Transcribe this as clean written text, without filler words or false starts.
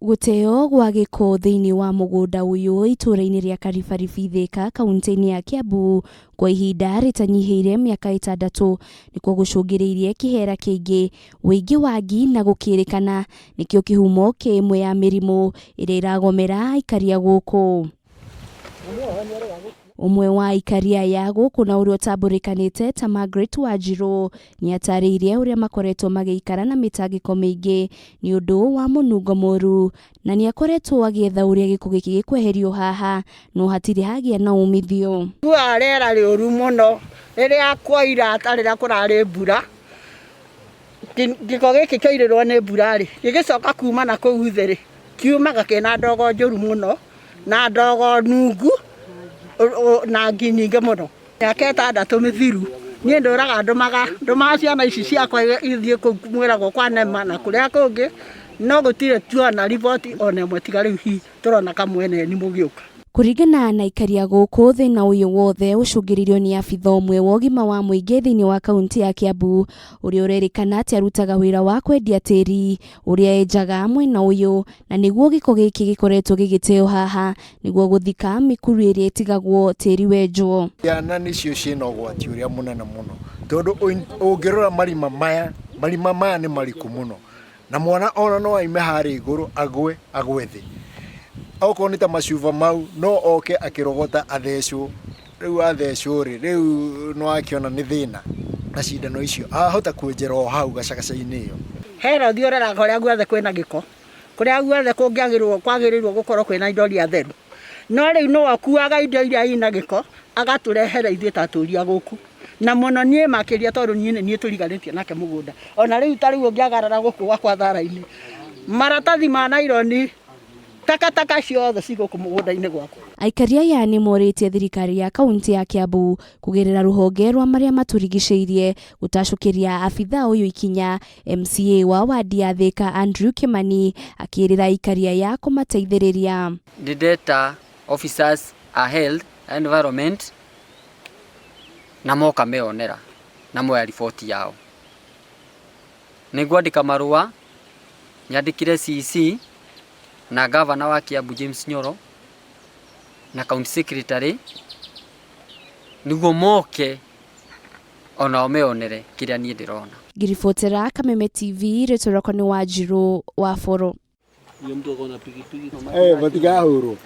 Gũteo gwa gĩko thĩinĩ wa mũgũnda ũyũ itũũra-inĩ rĩa Karibaribi Thĩka kaunti-inĩ ya Kiambu kwa ihinda rĩtanyihĩire mĩaka ĩtandatũ nĩkuo gũcũngĩrĩirie kĩhera kĩingĩ, ũingĩ wa ngi na gũkĩrĩkana nĩkĩo kĩhumo kĩa ĩmwe ya mĩrimũ ĩrĩa ĩragomera aikari a gũkũ. Ũmwe wa aikari aya gũkũ na ũrĩa ũtambũrĩkanĩte ta Margaret Wanjirũ nĩ atarĩirie ũrĩa makoretwo magĩikara na mĩtangĩko mĩingĩ nĩ ũndũ wa mũnungo mũru na nĩ akoretwo agĩetha ũrĩa gĩko gĩkĩ gĩkweherio haha no hatirĩ hagĩa na umithio. Nguaga rĩera rĩũru mũno rĩrĩa kwaira ta rĩrĩa kũrarĩ mbura, gĩko gĩkĩ kĩaurĩrwo nĩ mbura rĩ, gĩgĩcoka kuma na kũu thĩ rĩ, kiumaga kĩna ndogo njũru mũno na ndogo nungu na ngi nyingĩ mũno. Mĩaka ĩtandatũ mĩthiru niĩ ndũraga ndũmaga ndũmaga ciana ici ciakwa ithiĩ kũu mwĩragwo kwa Nema na kũrĩa kũngĩ, no gũtirĩ tuona riboti ona ĩmwe tiga rĩu hihi tũrona kamweneni mũgĩũka. Kũringana na aikari a gũkũ, thĩna ũyũ wothe ũcũngĩrĩirio nĩ abitha ũmwe wa ũgima wa mũingĩ thĩinĩ wa kaunti ya Kiambu ũrĩa ũrerĩkana atĩ arutaga wĩra wa kwendia tĩri ũrĩa enjaga mwena ũyũ na nĩguo gĩko gĩkĩ gĩkoretwo gĩgĩteo haha nĩguo gũthika mĩkuru ĩrĩa ĩtigagwo tĩri wenjwo. Ciana nĩcio ciĩna ũgwati ũrĩa mũnene mũno tondũ ũngĩrora marima maya, marima maya nĩ mariku mũno na mwana ona no aime harĩa igũrũ agwe agwe thĩ. Okorwo nĩ ta macuba mau no oke akĩrogota athecwo, rĩu athecwo rĩ, rĩu nĩ wakĩona nĩ thĩna na cindano icio ahota kwenjera o hau gacagaca-inĩ ĩyo. Hena ũthiĩ ũroraga kũrĩa guothe kwĩna gĩko, kũrĩa guothe kũngĩagĩrĩrwo kwagĩrĩirwo gũkorwo kwĩna indo iria theru. No rĩu nĩwe ũkuaga indo iria ina gĩko agatũrehere ithuĩ ta atũri a gũkũ. Na mũno niĩ makĩria tondũ niĩ nĩ niĩ tũriganĩtie nake mũgũnda. Ona rĩu ta rĩu ũngĩagarara gũkũ gwakwa thara-inĩ, maratathi ma naironi, takataka ciothe ci gũkũ mũgũnda-inĩ gwakwa. Aikari aya nĩ morĩtie thirikari ya kaunti ya Kiambu kũgerera rũhonge rwa marĩa matũrigicĩirie gũtacũkĩria abithaa ũyũ ikinya. MCA wa wadi ya Thĩka Andrew Kimani akĩrĩra aikari aya kũmateithĩrĩria. Nĩ ndeta officers a health environment na moka meyonera na moya riboti yao. Nĩ ngwandĩka marũa nyandĩkĩre CEC na gavana wa Kiambu James Nyoro na county secretary nĩguo moke onao meyonere kĩrĩa niĩ ndĩrona. Ngĩribotera Kameme TV, rĩtwa rĩakwa nĩ Wanjirũ wa Boro. Eh, matikahũrwo.